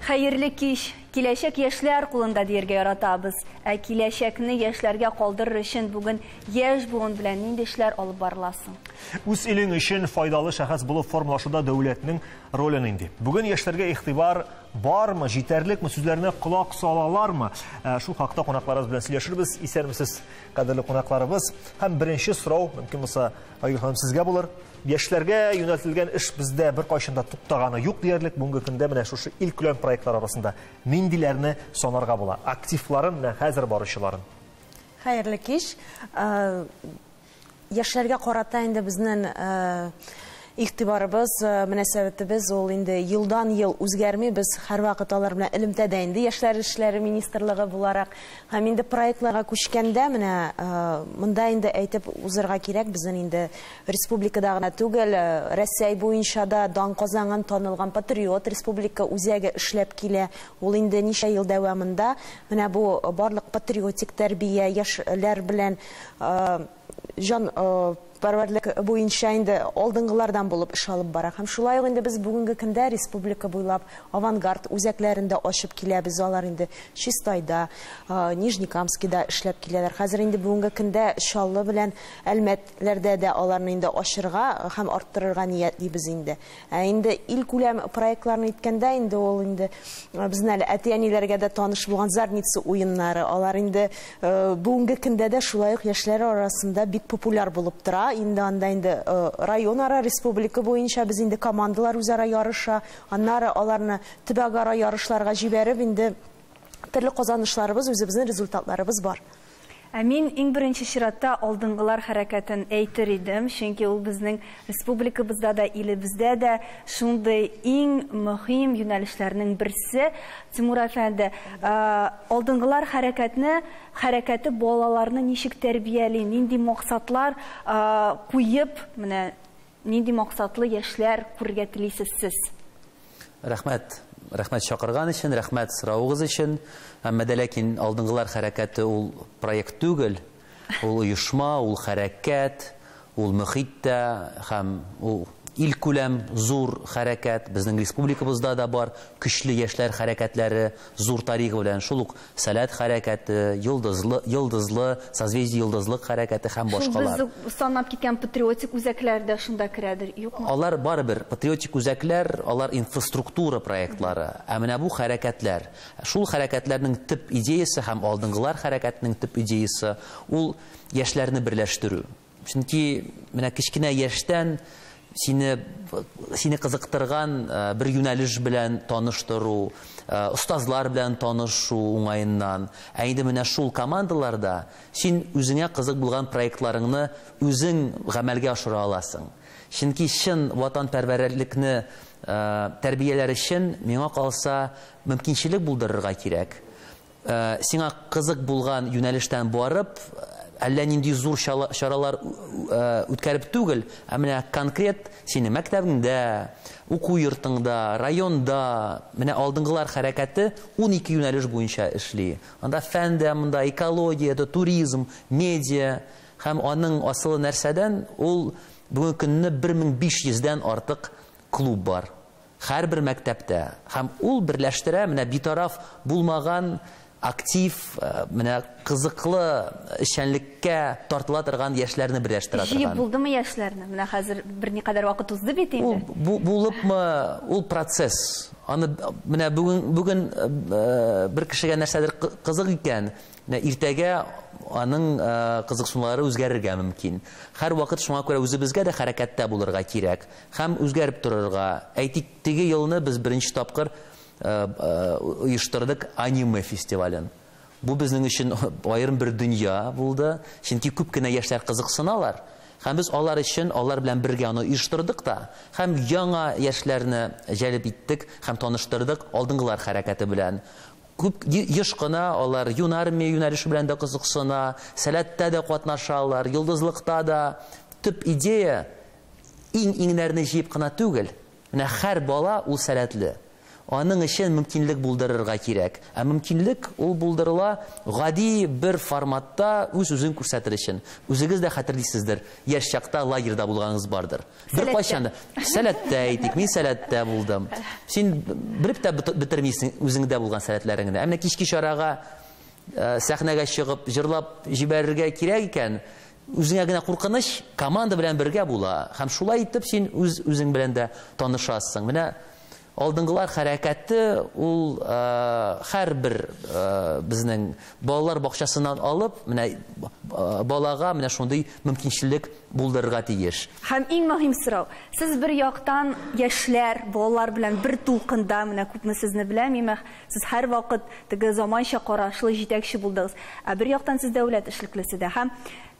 Хәерле кич! Киләчәк яшьләр кулында дияргә яратабыз. Ә киләчәкне яшьләргә калдырыр өчен бүген яшь буын белән нинди эшләр алып барыласың? Үз илең өчен файдалы шәхес булып формалашуда дәүләтнең роле нинди? Бүген яшьләргә игътибар бармы, җитәрлекме, сүзләренә колак салалармы? Шул хакта кунакларыбыз белән сөйләшербез. Исәнмесез, кадерле кунакларыбыз. Һәм беренче сорау, мөмкин булса, Айгөл ханым, сезгә булыр. Яшьләргә юнәлтелгән эш бездә беркайчан да туктаганы юк диярлек. Бүгенге көндә менә шушы илкүләм проектлар арасында ниндиләрне санарга була? Активларын, менә хәзер баручыларын. Хәерле кич. Яшьләргә карата инде безнең игътибарыбыз, мөнәсәбәтебез ул инде елдан-ел үзгәрми. Без һәрвакыт алар белән элемтәдә инде Яшьләр эшләре министрлыгы буларак. Һәм инде проектларга күчкәндә менә монда инде әйтеп узырга кирәк, безнең инде республикада гына түгел, Рәсәй буенча да дан казанган танылган Патриот республика үзәге эшләп килә. Ул инде ничә ел дәвамында менә бу барлык патриотик тәрбия, яшьләр белән җан пәрвәрлек буенча инде алдынгылардан булып эш алып бара. Һәм шулай ук инде без бүгенге көндә республика буйлап авангард үзәкләрен дә ачып киләбез. Алар инде Чистайда, Нижнекамскида эшләп киләләр. Хәзер инде бүгенге көндә Чаллы белән Әлмәтләрдә дә аларны инде ачырга һәм арттырырга ниятлибез инде. Ә инде илкүләм проектларны әйткәндә, инде ул инде безнең әле әти-әниләргә дә таныш булган Зарница уеннары, алар инде бүгенге көндә дә шулай ук яшьләр арасында бик популяр булып тора. Инде анда инде районара, республика буенча без инде командалар үзара ярыша, аннары аларны төбәкара ярышларга җибәреп инде төрле казанышларыбыз, үзебезнең результатларыбыз бар. Ә мин иң беренче чиратта алдынгылар хәрәкәтен әйтер идем, чөнки ул безнең республикабызда да, илебездә дә шундый иң мөһим юнәлешләрнең берсе. Тимур әфәнде, алдынгылар хәрәкәте балаларны ничек тәрбияли, нинди максатлар куеп, менә нинди максатлы яшьләр күрергә телисез сез? Рәхмәт. Рәхмәт чакырган өчен, рәхмәт соравыгыз өчен. Әмма дә ләкин алдынгылар хәрәкәте ул проект түгел, ул оешма, ул хәрәкәт, ул мөхит тә һәм ул илкүләм зур хәрәкәт. Безнең республикабызда да бар көчле яшьләр хәрәкәтләре зур тарихы белән. Шул ук Сәләт хәрәкәте, Йолдызлы, Созвездие Йолдызлык хәрәкәте һәм Шул башкалар. без санап киткән патриотик үзәкләр дә шунда керәдер, юкмы? Алар барыбер патриотик үзәкләр, алар инфраструктура проектлары. Ә менә бу хәрәкәтләр, шул хәрәкәтләрнең төп идеясы һәм алдынгылар хәрәкәтенең төп идеясы ул яшьләрне берләштерү. Чөнки менә кечкенә яшьтән сине кызыктырган бер юнәлеш белән таныштыру, остазлар белән танышу уңаеннан. Ә инде менә шул командаларда син үзеңә кызык булган проектларыңны үзең гамәлгә ашыра аласың. Чөнки чын ватанпәрвәрлекне тәрбияләр өчен миңа калса мөмкинчелек булдырырга кирәк. Сиңа кызык булган юнәлештән барып, әллә нинди зур чаралар үткәреп түгел, ә менә конкрет сине мәктәбеңдә, уку йортыңда, районда, менә алдынгылар хәрәкәте 12 юнәлеш буенча эшли. Анда фән дә, монда экология дә, туризм, медиа һәм аның асылы нәрсәдән? Ул бүгенге көнне бер мең биш йөздән артык клуб бар. Һәрбер мәктәптә. Һәм ул берләштерә менә битараф булмаган актив, менә кызыклы эшчәнлеккә тартыла торган яшьләрне берләштерә Җыеп торган. булдымы яшьләрне? Менә хәзер берникадәр вакыт узды бит инде. Ул булыпмы, ул процесс. Аны менә бүген бер кешегә нәрсәдер кызык икән, менә иртәгә аның кызыксынулары үзгәрергә мөмкин. Һәр вакыт шуңа күрә үзебезгә дә хәрәкәттә булырга кирәк һәм үзгәреп торырга. Әйтик, теге елны без беренче тапкыр оештырдык аниме фестивален. Бу безнең өчен аерым бер дөнья булды, чөнки күп кенә яшьләр кызыксыналар. Һәм без алар өчен, алар белән бергә аны оештырдык та, һәм яңа яшьләрне җәлеп иттек һәм таныштырдык алдынгылар хәрәкәте белән. Күп еш кына алар юнармия юнәлеше белән дә кызыксына, сәләттә дә катнашалар, йолдызлыкта да. Төп идея иң-иңнәрне җыеп кына түгел. Менә һәр бала ул сәләтле. Аның өчен мөмкинлек булдырырга кирәк. Ә мөмкинлек ул булдырыла гади бер форматта үз-үзен күрсәтер өчен. Үзегез дә хәтерлисездер, яшь чакта лагерьда булганыгыз бардыр. Бер кайчан да сәләттә әйтик, мин сәләттә булдым. Син белеп тә бетермисең үзеңдә булган сәләтләреңне. Ә менә кичке чарага сәхнәгә чыгып җырлап җибәрергә кирәк икән, үзеңә генә куркыныч, команда белән бергә була. Һәм шулай итеп син үз үзең белән дә танышасың. Менә Алдынгылар хәрәкәте ул һәрбер безнең балалар бакчасыннан алып, менә балага менә шундый мөмкинчелек булдырырга тиеш. Һәм иң мөһим сорау. Сез бер яктан яшьләр, балалар белән бер тулкында, менә күпме сезне беләм, имәх, сез һәрвакыт теге заманча карашлы җитәкче булдыгыз. Ә бер яктан сез дәүләт эшлеклесе дә. Һәм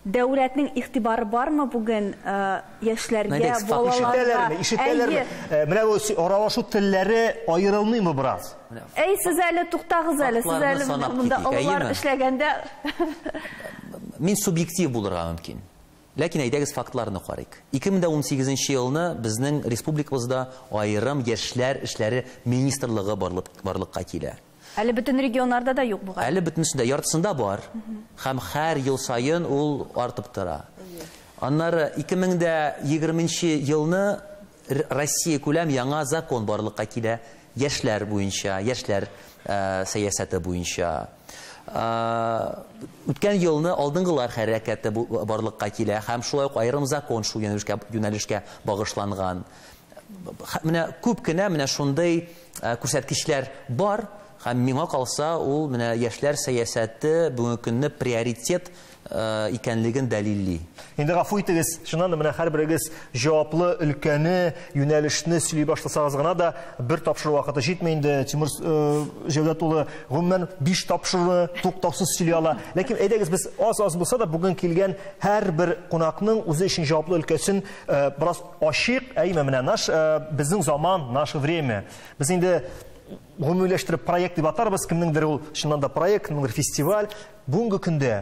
дәүләтнең игътибары бармы бүген яшьләргә, балаларга? Ишетәләрме? Менә бу аралашу телләре аерылмыймы бераз? Әй, сез әле туктагыз әле, сез әле монда олылар эшләгәндә. Мин субъектив булырга мөмкин. Ләкин әйдәгез фактларны карыйк. 2018 елны безнең республикабызда аерым яшьләр эшләре министрлыгы барлыкка килә. Әле бөтен регионнарда да юк бугай. Әле бөтенесендә, яртысында бар. Һәм һәр ел саен ул артып тора. Аннары 2020 елны Россия күләм яңа закон барлыкка килә яшьләр буенча, яшьләр сәясәте буенча. Үткән елны алдынгылар хәрәкәте барлыкка килә һәм шулай ук аерым закон шул юнәлешкә багышланган. Менә күп кенә менә шундый күрсәткечләр бар. Һәм миңа калса, ул менә яшьләр сәясәте бүгенге көнне приоритет икәнлеген дәлилли. Инде гафу итегез, чыннан да менә һәрберегез җаваплы өлкәне, юнәлешне сөйли башласагыз гына да бер тапшыру вакыты җитми инде. Тимур Җәүдәт улы гомумән 5 тапшыруны туктаусыз сөйли ала. Ләкин әйдәгез без аз-аз булса да бүген килгән һәрбер кунакның үзе өчен җаваплы өлкәсен бераз ачык, әйме менә наш безнең заман, наше время. Без инде гомумиләштереп проект дип атарбыз, кемнеңдер ул чыннан да проект, кемнеңдер фестиваль. Бүгенге көндә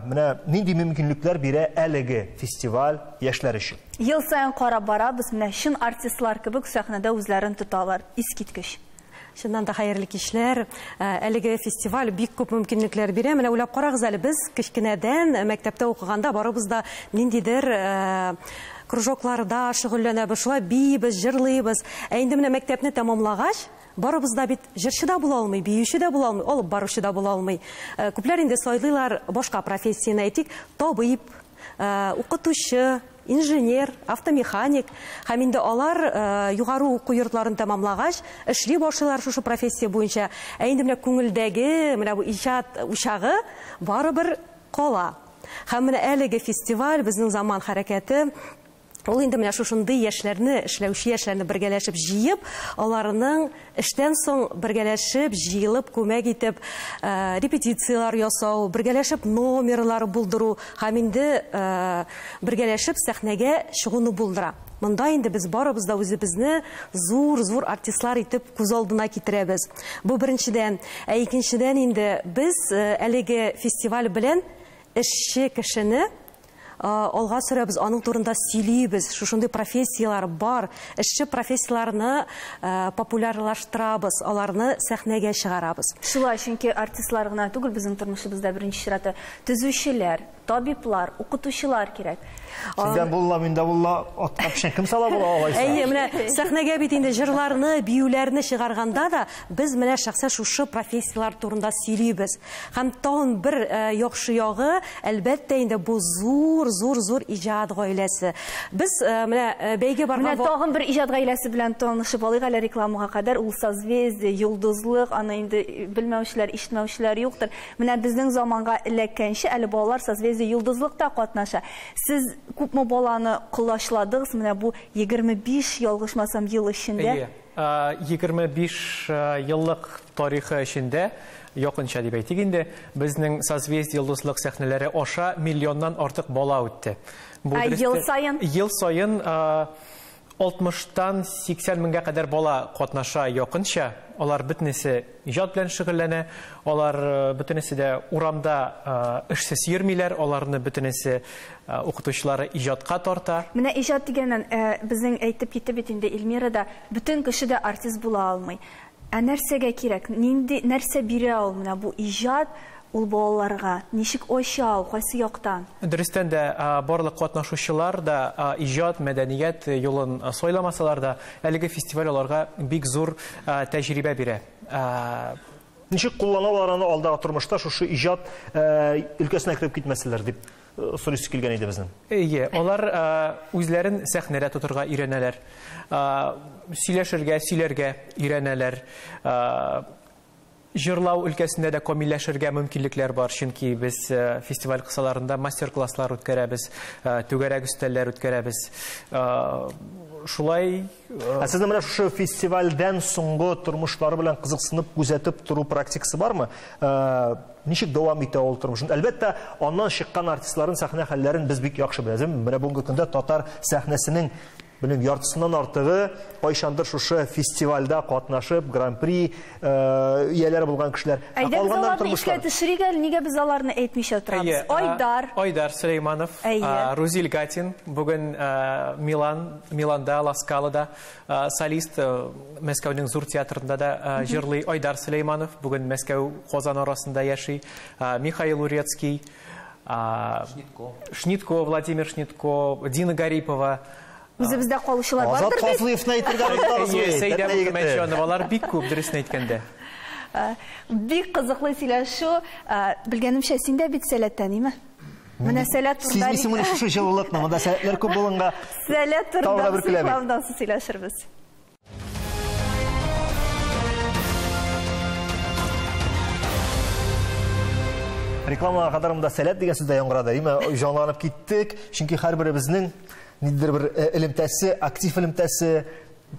менә нинди мөмкинлекләр бирә әлеге фестиваль яшьләр өчен? Ел саен карап барабыз, менә чын артистлар кебек сәхнәдә үзләрен тоталар. Искиткеч. Чыннан да хәерле кичләр. Әлеге фестиваль бик күп мөмкинлекләр бирә. Менә уйлап карагыз әле, без кечкенәдән мәктәптә укыганда барыбыз да ниндидер кружокларда шөгыльләнәбез, шулай биибез, җырлыйбыз. Ә инде менә мәктәпне тәмамлагач, барыбыз да бит җырчы да була алмый, биюче дә була алмый, алып баручы да була алмый. Күпләр инде сайлыйлар башка профессияне, әйтик, табиб, укытучы, инженер, автомеханик. Һәм инде алар югары уку йортларын тәмамлагач, эшли башлыйлар шушы профессия буенча. Ә инде менә күңелдәге, менә бу иҗат учагы барыбер кала. Һәм менә әлеге фестиваль, безнең заман хәрәкәте, ул инде менә шушындый яшьләрне, эшләүче яшьләрне бергәләшеп җыеп, аларның эштән соң бергәләшеп, җыелып, күмәк итеп репетицияләр ясау, бергәләшеп номерлар булдыру һәм инде бергәләшеп сәхнәгә чыгуны булдыра. Монда инде без барыбыз да үзебезне зур-зур артистлар итеп күз алдына китерәбез. Бу беренчедән. Ә икенчедән инде без әлеге фестиваль белән эшче кешене алга сөрәбез, аның турында сөйлибез. Шушындый профессияләр бар. Эшче профессияләрне популярлаштырабыз, аларны сәхнәгә чыгарабыз. Шулай, чөнки артистлар гына түгел, безнең тормышыбызда беренче чиратта төзүчеләр, табиблар, укытучылар кирәк. Синдән булла, миндә булла, атка пешен кем сала була алайса? Әйе, менә сәхнәгә бит инде җырларны, биюләрне чыгарганда да без менә шәхсән шушы профессияләр турында сөйлибез. Һәм тагын бер яхшы ягы, әлбәттә инде бу зур иҗат гаиләсе. Без менә бәйге барган Менә тагын бер иҗат гаиләсе белән танышып алыйк әле рекламага кадәр. Ул Созвездие, Йолдызлык, аны инде белмәүчеләр, ишетмәүчеләр юктыр. Менә безнең заманга эләккәнче әле балалар Созвездие Йолдызлыкта катнаша. Сез күпме баланы колачладыгыз менә бу 25 ялгышмасам ел эчендә? 25 еллык тарихы эчендә, якынча дип әйтик инде, безнең Созвездие Йолдызлык сәхнәләре аша миллионнан артык бала үтте. Ел саен? Ел саен 60-тан 80 меңгә кадәр бала катнаша якынча. Алар бөтенесе иҗат белән шөгыльләнә, алар бөтенесе дә урамда эшсез йөрмиләр, аларны бөтенесе укытучылары иҗатка тарта. Менә иҗат дигәннән, безнең әйтеп китте бит инде Эльмира да, бөтен кеше дә артист була алмый. Ә нәрсәгә кирәк? Нинди нәрсә бирә ул менә бу иҗат ул балаларга? Ничек ача ул, кайсы яктан? Дөрестән дә, барлык катнашучылар да иҗат, мәдәният юлын сайламасалар да, әлеге фестиваль аларга бик зур тәҗрибә бирә. Ничек кулланалар аны алдагы тормышта шушы иҗат өлкәсенә кереп китмәсәләр дип сорыйсы килгән иде безнең. Әйе, алар үзләрен сәхнәдә тотырга өйрәнәләр, сөйләшергә, сөйләргә өйрәнәләр. Җырлау өлкәсендә дә камилләшергә мөмкинлекләр бар, чөнки без фестиваль кысаларында мастер-класслар үткәрәбез, түгәрәк өстәлләр үткәрәбез. Шулай. Ә сезнең менә шушы фестивальдән соңгы тормышлары белән кызыксынып күзәтеп тору практикасы бармы? Ничек дәвам итә ул тормышын? Әлбәттә, аннан чыккан артистларын сәхнә хәлләрен без бик яхшы беләбез. Менә бүгенге көндә татар сәхнәсенең белем яртысыннан артыгы кайчандыр шушы фестивальдә катнашып, гран-при ияләре булган кешеләр. Әйдә, без аларны искә төшерик әле, нигә без аларны әйтмичә торабыз? Айдар. Айдар Сөләйманов, Рузиль Гатин, бүген Миланда, Ласкалада солист, Мәскәүнең зур театрында да җырлый. Айдар Сөләйманов бүген Мәскәү, Казан арасында яши. Михаил Урецкий, Шнитко, Владимир Шнитко, Дина Гарипова. Үзебездә калучылар бардыр бит. Азат Фазлыевны әйтергә онытабыз бит. Сәйдә Мөхәммәтҗанова, бик күп, дөресен әйткәндә. Бик кызыклы сөйләшү. Белгәнемчә, син дә бит сәләттән, име? Менә сәләт турында. Сизмисең менә шушы җылылыкны, монда сәләтләр күп булганга. Сәләт турында рекламадан соң сөйләшербез. Рекламага кадәр монда сәләт дигән сүз дә яңгырады, име? Җанланып киттек, чөнки һәрберебезнең ниндидер бер элемтәсе, актив элемтәсе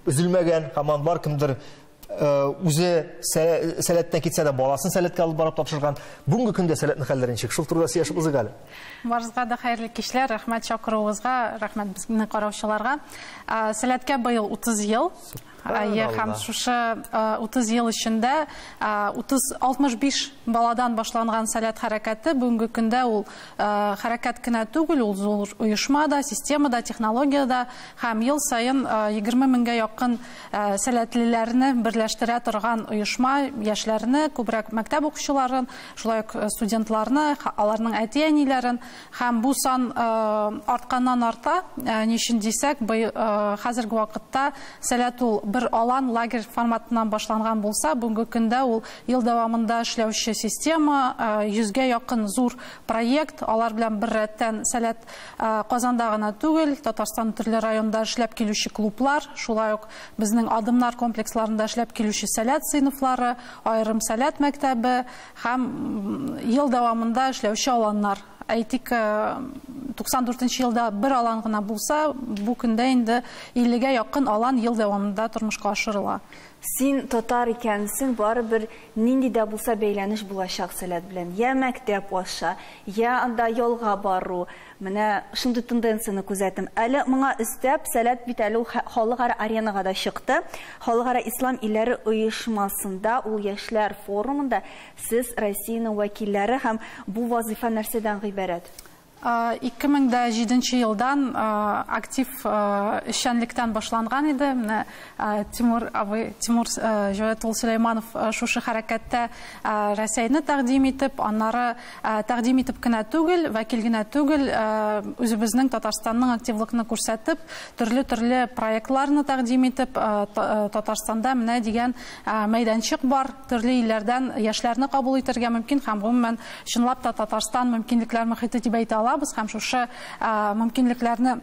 өзелмәгән, һаман бар, кемдер үзе сәләттән китсә дә баласын сәләткә алып барып тапшырган. Бүгенге көндә сәләтнең хәлләре ничек? Шул турыда сөйләшеп узыйк әле. Барыгызга да хәерле кичләр, рәхмәт чакыруыгызга, рәхмәт безне караучыларга. Сәләткә быел 30 ел. Һәм шушы 30 ел эчендә 65 баладан башланган сәләт хәрәкәте бүгенге көндә ул хәрәкәт кенә түгел, ул зур оешма да, система да, технология да, һәм ел саен 20 меңгә якын сәләтлеләрне берләштерә торган оешма, яшьләрне, күбрәк мәктәп укучыларын, шулай ук студентларны, аларның әти-әниләрен, һәм бу сан артканнан арта. Ни өчен дисәк, хәзерге вакытта сәләт ул бер алан лагерь форматыннан башланган булса, бүгенге көндә ул ел дәвамында эшләүче система, 100гә якын зур проект, алар белән бер рәттән сәләт Казанда гына түгел, Татарстан төрле районда эшләп килүче клублар, шулай ук безнең адымнар комплексларында эшләп килүче сәләт сыйныфлары, аерым сәләт мәктәбе һәм ел дәвамында эшләүче аланнар. Әйтик, 94 елда бер алан гына булса, бу көндә инде 50гә якын алан ел дәвамында тормышка ашырыла. Син татар икәнсең, барыбер нинди дә булса бәйләнеш булачак сәләт белән. Я мәктәп аша, я анда ялга бару. Менә шундый тенденцияне күзәттем. Әле моңа өстәп, сәләт бит әле ул халыкара аренага да чыкты. Халыкара ислам илләре оешмасында, ул яшьләр форумында сез Россиянең вәкилләре һәм бу вазифа нәрсәдән гыйбарәт? 2007 елдан актив эшчәнлектән башланган иде. Менә Тимур абый, Тимур Җәүдәт улы Сөләйманов шушы хәрәкәттә Рәсәйне тәкъдим итеп, аннары тәкъдим итеп кенә түгел, вәкил генә түгел, үзебезнең Татарстанның активлыкны күрсәтеп, төрле-төрле проектларны тәкъдим итеп, Татарстанда менә дигән мәйданчык бар, төрле илләрдән яшьләрне кабул итәргә мөмкин һәм гомумән чынлап та Татарстан мөмкинлекләр мөхите дип әйтә алабыз һәм шушы мөмкинлекләрне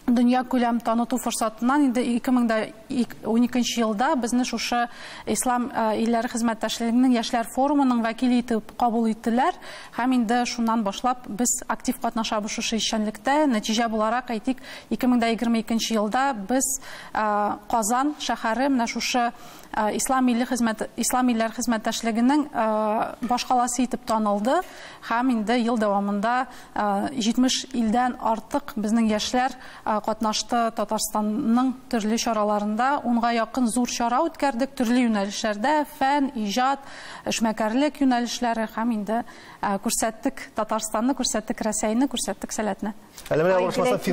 дөнья күләм таныту форсатыннан инде 2012 елда безне шушы Ислам илләре хезмәттәшлегенең яшьләр форумының вәкиле итеп кабул иттеләр һәм инде шуннан башлап без актив катнашабыз шушы эшчәнлектә. Нәтиҗә буларак әйтик, 2022 елда без Казан шәһәре менә шушы Ислам илләре хезмәттәшлегенең башкаласы итеп танылды һәм инде ел дәвамында 70 илдән артык безнең яшьләр катнашты Татарстанның төрле чараларында. 10-га якын зур чара үткәрдек төрле юнәлешләрдә: фән, иҗат, эшмәкәрлек юнәлешләре һәм инде күрсәттек Татарстанны, күрсәттек Рәсәйне, күрсәттек Сәләтне. Әле менә ялгышмасам,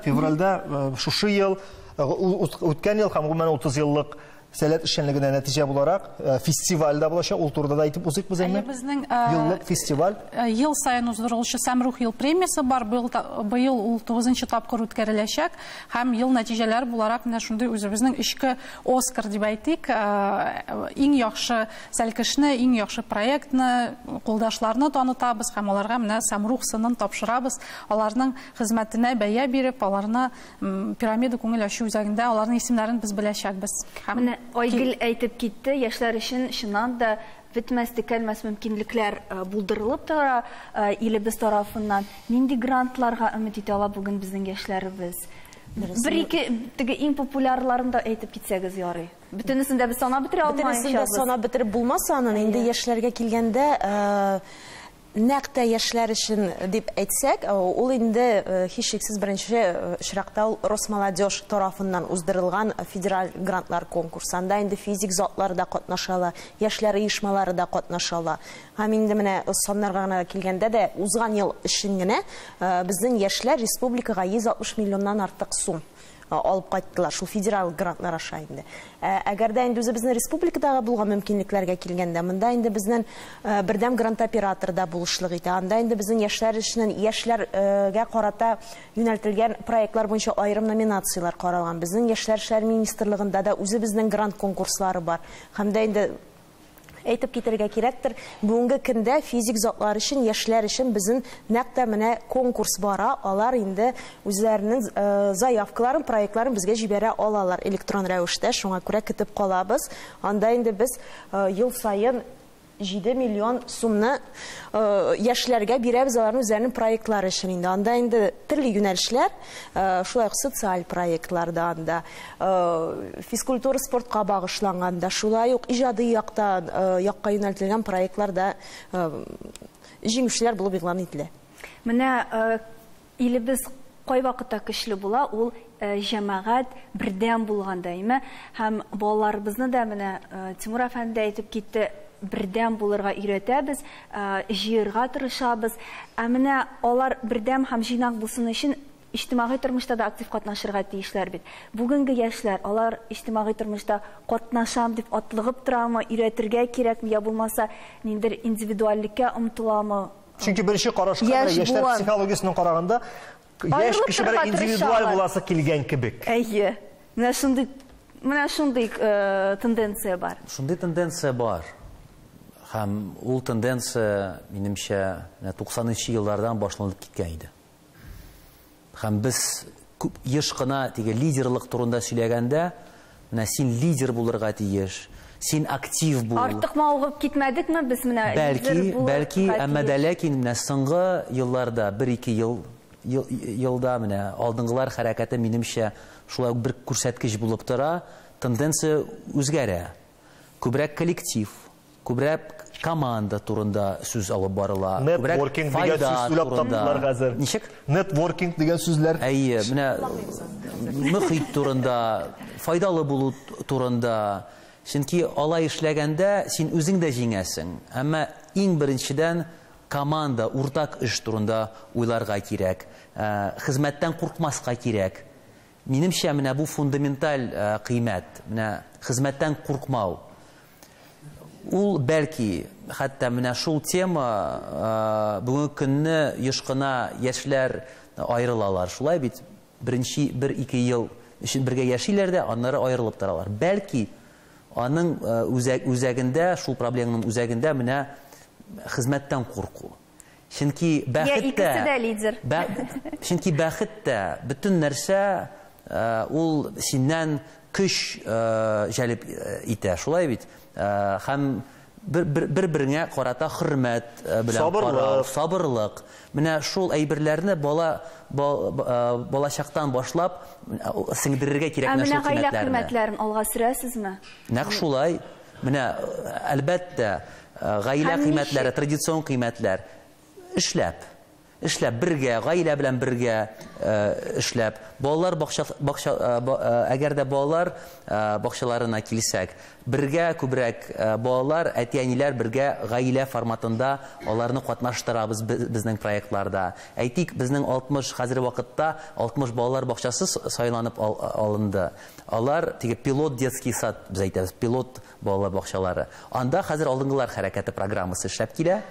февральдә шушы ел, үткән ел һәм гомумән 30 еллык Сәләт эшчәнлегенә нәтиҗә буларак фестиваль дә булачак. Ул турыда да әйтеп узыйк без әмма. Безнең еллык фестиваль. Ел саен уздырылучы Сәмрух ел премиясе бар. Быел ул 9нчы тапкыр үткәреләчәк һәм ел нәтиҗәләре буларак менә шундый үзебезнең эчке Оскар дип әйтик, иң яхшы сәлкешне, иң яхшы проектны, кулдашларны танытабыз һәм аларга менә Сәмрух сынын тапшырабыз. Аларның хезмәтенә бәя биреп, аларны Пирамида күңел ачу үзәгендә аларның исемнәрен без беләчәкбез. Менә Айгөл әйтеп китте, яшьләр өчен чыннан да бетмәс, төкәнмәс мөмкинлекләр булдырылып тора илебез тарафыннан. Нинди грантларга өмет итә ала бүген безнең яшьләребез? Бер-ике теге иң популярларын да әйтеп китсәгез ярый. Бөтенесен дә без санап бетерә алмаячакбыз. Бөтенесен дә санап бетереп булмас анын. Инде яшьләргә килгәндә, нәкъ тә яшьләр өчен дип әйтсәк, ул инде һичшиксез беренче очракта ул Росмолодежь тарафыннан уздырылган федераль грантлар конкурсы. Анда инде физик затлар да катнаша ала, яшьләр оешмалары да катнаша ала. Һәм инде менә саннарга гына килгәндә дә узган ел өчен генә безнең яшьләр республикага 160 миллионнан артык сум алып кайттылар шул федераль грантлар аша инде. Әгәр дә инде үзебезнең республикадагы булган мөмкинлекләргә килгәндә, монда инде безнең бердәм грант операторы да булышлык итә. Анда инде безнең яшьләр өчен яшьләргә карата юнәлтелгән проектлар буенча аерым номинацияләр каралган. Безнең яшьләр эшләре министрлыгында да үзебезнең грант конкурслары бар. Һәм дә инде әйтеп китергә кирәктер, бүгенге көндә физик затлар өчен, яшьләр өчен безнең нәкъ тә менә конкурс бара. Алар инде үзләренең заявкаларын, проектларын безгә җибәрә алалар электрон рәвештә. Шуңа күрә көтеп калабыз. Анда инде без ел саен 7 миллион сумны яшьләргә бирәбез аларның үзләренең проектлары өчен инде. Анда инде төрле юнәлешләр, шулай ук социаль проектлар да анда, физкультура спортка багышланган да, шулай ук иҗади якка юнәлтелгән проектлар да җиңүчеләр булып игълан ителә. Менә илебез кайвакытта көчле була, ул җәмәгать бердәм булганда, әйме? Һәм балаларыбызны да менә Тимур әфәнде әйтеп китте, бердәм булырга өйрәтәбез, җыярга тырышабыз. Ә менә алар бердәм һәм җыйнак булсын өчен иҗтимагый тормышта да актив катнашырга тиешләр бит. Бүгенге яшьләр, алар иҗтимагый тормышта катнашам дип атлыгып торамы, өйрәтергә кирәкме, я булмаса ниндидер индивидуальлеккә омтыламы? Чөнки беренче карашка яшьләр психологиясеннән караганда яшь кеше бер индивидуаль буласы килгән кебек. Әйе. Менә шундый тенденция бар. Шундый тенденция бар. Һәм ул тенденция, минемчә, 90нчы еллардан башланып киткән иде. Һәм без күп еш кына теге лидерлык турында сөйләгәндә, менә син лидер булырга тиеш, син актив бул. Артык мавыгып китмәдекме без менә? Бәлки, әмма дә ләкин менә соңгы елларда, бер-ике елда менә алдынгылар хәрәкәте минемчә шулай ук бер күрсәткеч булып тора, тенденция үзгәрә. Күбрәк коллектив, күбрәк команда турында сүз алып барыла. Нетворкинг дигән сүз уйлап таптылар хәзер. Ничек? Нетворкинг дигән сүзләр. Әйе, менә мөхит турында, файдалы булу турында. Чөнки алай эшләгәндә син үзең дә җиңәсең. Әмма иң беренчедән команда, уртак эш турында уйларга кирәк. Хезмәттән куркмаска кирәк. Минемчә, менә бу фундаменталь кыйммәт, менә хезмәттән куркмау. Ул бәлки, хәтта менә шул тема бүгенге көнне еш кына яшьләр аерылалар. Шулай бит, беренче бер-ике ел өчен бергә яшиләр дә, аннары аерылып торалар. Бәлки аның үзәгендә, шул проблеманың үзәгендә менә хезмәттән курку. Чөнки бәхет тә, чөнки бәхет тә, бөтен нәрсә ул синнән көч җәлеп итә. Шулай бит. Һәм бер-береңә карата хөрмәт белән карау, сабырлык. Менә шул әйберләрне балачактан башлап сеңдерергә кирәк менә шул кыйммәтләрне. Ә менә гаилә кыйммәтләрен алга сөрәсезме? Нәкъ шулай. Менә әлбәттә гаилә кыйммәтләре, традицион кыйммәтләр эшләп. Эшләп бергә, гаилә белән бергә эшләп, балалар бакча, әгәр дә балалар бакчаларына килсәк, бергә күбрәк балалар, әти-әниләр бергә гаилә форматында аларны катнаштырабыз безнең проектларда. Әйтик, безнең 60 хәзерге вакытта 60 балалар бакчасы сайланып алынды. Алар теге пилот детский сад без әйтәбез, пилот балалар бакчалары. Анда хәзер алдынгылар хәрәкәте программасы эшләп килә.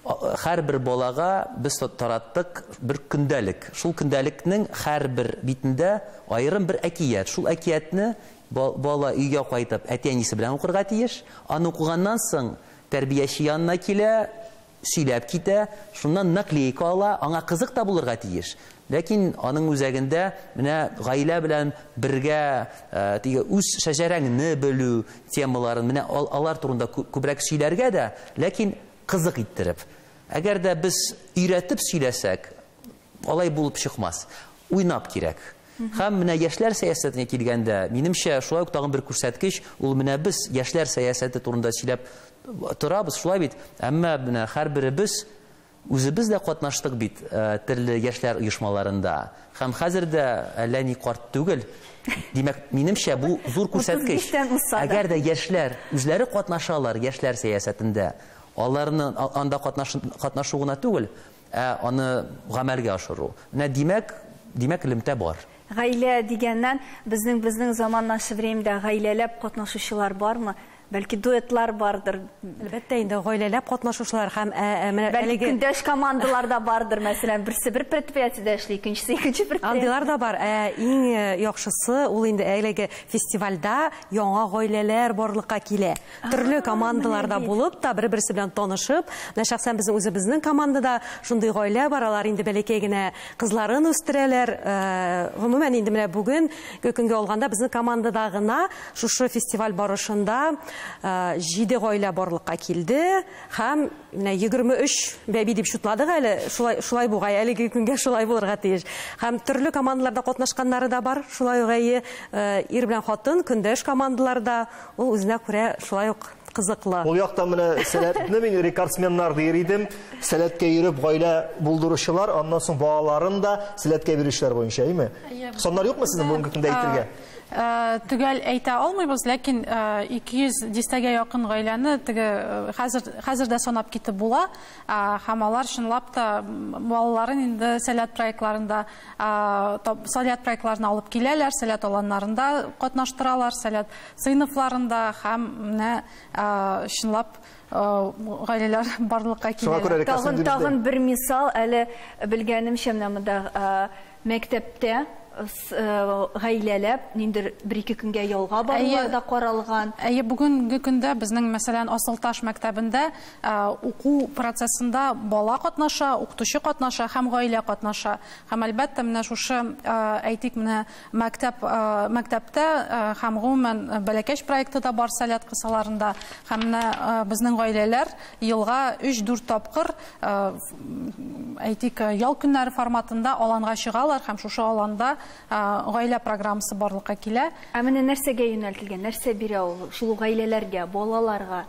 Һәрбер балага без тараттык бер көндәлек. Шул көндәлекнең һәрбер битендә аерым бер әкият. Шул әкиятне бала өйгә кайтып әти-әнисе белән укырга тиеш. Аны укыганнан соң тәрбияче янына килә, сөйләп китә, шуннан наклейка ала, аңа кызык та булырга тиеш. Ләкин аның үзәгендә менә гаилә белән бергә теге үз шәҗәрәңне белү темаларын, менә алар турында күбрәк сөйләргә дә, ләкин кызык иттереп. Әгәр дә без өйрәтеп сөйләсәк, алай булып чыкмас. Уйнап кирәк. Һәм менә яшьләр сәясәтенә килгәндә, минемчә, шулай ук тагын бер күрсәткеч, ул менә без яшьләр сәясәте турында сөйләп торабыз, шулай бит. Әмма менә һәрберебез үзебез дә катнаштык бит төрле яшьләр оешмаларында. Һәм хәзер дә әллә ни карт түгел. Димәк, минемчә, бу зур күрсәткеч. Әгәр дә яшьләр үзләре катнашалар яшьләр сәясәтендә, аларны анда катнашу гына түгел, ә аны гамәлгә ашыру. Менә димәк, элемтә бар. Гаилә дигәннән, безнең заман наше времяда гаиләләп катнашучылар бармы? Бәлки дуэтлар бардыр. Әлбәттә инде гаиләләп катнашучылар һәм менә бәлки көндәш командалар да бардыр, мәсәлән, берсе бер предприятиедә эшли, икенчесе икенче предприятиедә. Андыйлар да бар. Иң яхшысы ул инде әлеге фестивальдә яңа гаиләләр барлыкка килә. Төрле командаларда булып та бер-берсе белән танышып, менә шәхсән безнең үзебезнең командада шундый гаилә бар, алар инде бәләкәй генә кызларын үстерәләр. Гомумән инде менә бүген көнгә алганда безнең командада гына шушы фестиваль барышында 7 гаилә барлыкка килде һәм менә 23 бәби дип шутладык әле, шулай бугай, әлеге көнгә шулай булырга тиеш. Һәм төрле командаларда катнашканнары да бар, шулай ук әйе, ир белән хатын көндәш командаларда, ул үзенә күрә шулай ук кызыклы. Ул яктан менә сәләтне мин рекордсменнар дияр идем. Сәләткә йөреп гаилә булдыручылар, аннан соң балаларын да сәләткә бирүчеләр буенча, әйме? Саннар юкмы сезнең бүгенге көндә әйтергә? Төгәл әйтә алмыйбыз, ләкин 200 дистәгә якын гаиләне теге хәзер дә санап китеп була. Һәм алар чынлап та балаларын инде сәләт проектларында, сәләт проектларына алып киләләр, сәләт аланнарында катнаштыралар, сәләт сыйныфларында һәм менә чынлап гаиләләр барлыкка киләләр. Тагын бер мисал, әле белгәнемчә, менә монда мәктәптә гаиләләп ниндер бер-ике көнгә ялга барулар да каралган. Әйе, бүгенге көндә безнең, мәсәлән, Асылташ мәктәбендә уку процессында бала катнаша, укытучы катнаша һәм гаилә катнаша. Һәм әлбәттә менә шушы, әйтик, менә мәктәптә һәм гомумән Бәләкәч проекты да бар сәләт кысаларында. Һәм менә безнең гаиләләр елга 3-4 тапкыр, әйтик, ял көннәре форматында аланга чыгалар һәм шушы аланда гаилә программасы барлыкка килә. Ә менә нәрсәгә юнәлтелгән, нәрсә бирә ул шул гаиләләргә, балаларга?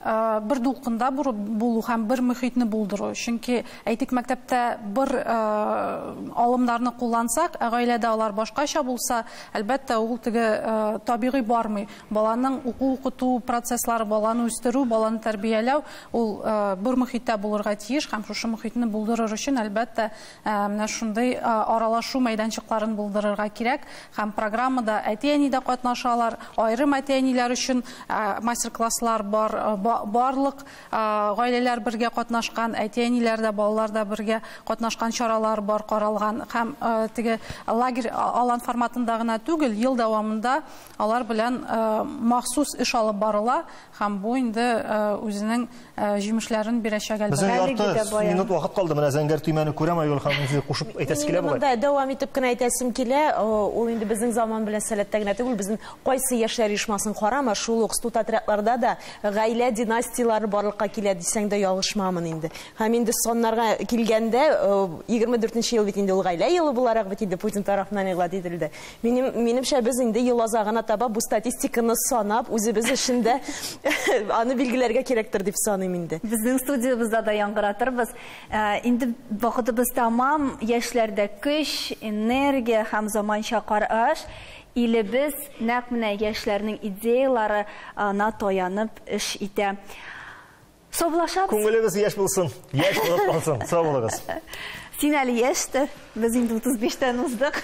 Бер дулкында булу һәм бер мөхитне булдыру. Чөнки, әйтик, мәктәптә бер алымнарны куллансак, ә гаиләдә алар башкача булса, әлбәттә, ул теге табигый бармый. Баланың уку-укыту процесслары, баланы үстерү, баланы тәрбияләү, ул бер мөхиттә булырга тиеш һәм шушы мөхитне булдырыр өчен, әлбәттә, менә шундый аралашу мәйданчыкларын булдырырга кирәк. Һәм программада әти-әни дә катнашалар, аерым әти-әниләр өчен мастер-класслар бар, барлык гаиләләр бергә катнашкан, әти-әниләр дә, балалар да бергә катнашкан чаралар бар каралган. Һәм теге лагерь алан форматында гына түгел, ел дәвамында алар белән махсус эш алып барыла һәм бу инде үзенең җимешләрен бирәчәк әлбәттә. Безнең ярты минут вакыт калды. Менә зәңгәр төймәне күрәм, Айгөл ханым, сез кушып әйтәсе килә бугай. Монда дәвам итеп кенә әйтәсем килә. Ул инде безнең заман белән сәләттә генә түгел, безнең кайсы яшьләр оешмасын карама, шул ук студотрядларда да гаилә династияләре барлыкка килә дисәң дә ялгышмамын инде. Һәм инде саннарга килгәндә, 24 ел бит инде ул гаилә елы буларак бит инде Путин тарафыннан игълан ителде. Минемчә, без инде ел азагына таба бу статистиканы санап, үзебез өчен дә аны билгеләргә кирәктер дип саныйм инде. Безнең студиябездә дә яңгыратырбыз. Инде вакытыбыз тамам, яшьләрдә көч, энергия һәм заманча караш. Илебез нәкъ менә яшьләрнең идеяларына таянып эш итә. Саубуллашабыз. Күңелегез яшь булсын, яшь булып калсын. Сау булыгыз. Син әле яшьтер, без инде 35-тән уздык.